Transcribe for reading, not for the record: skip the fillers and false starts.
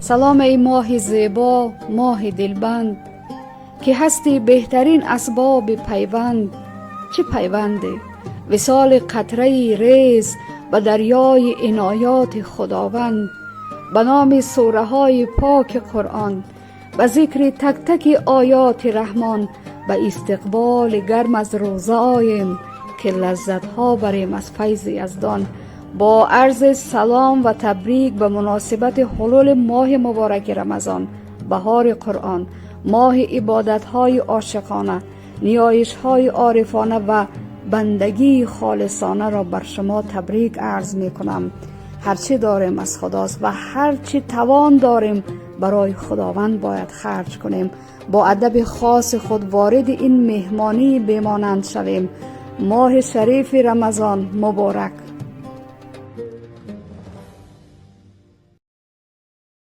Салом, эй моҳи зебо, моҳи дилбанд, ки ҳасти беҳтарин асбоби пайванд. Чӣ пайванде? Висоли қатраи рез ба дарёи иноёти Худованд. Ба номи сураҳои поки Қуръон, ба зикри тактаки оёти Раҳмон, ба истиқболи гарм аз рӯза оем, ки лаззатҳо барем аз файзи Яздон. Бо арзи салом ва табрик ба муносибати ҳулули моҳи мубораки Рамазон, баҳори Қуръон, моҳи ибодатҳои ошиқона, ниёишҳои орифона ва бандагии холисонаро бар шумо табрик арз мекунам. Ҳарчи дорем, аз Худост ва ҳарчи тавон дорем, барои Худованд бояд харҷ кунем. Бо адаби хоси худ вориди ин меҳмонии бемонанд шавем. Моҳи шарифи Рамазон муборак!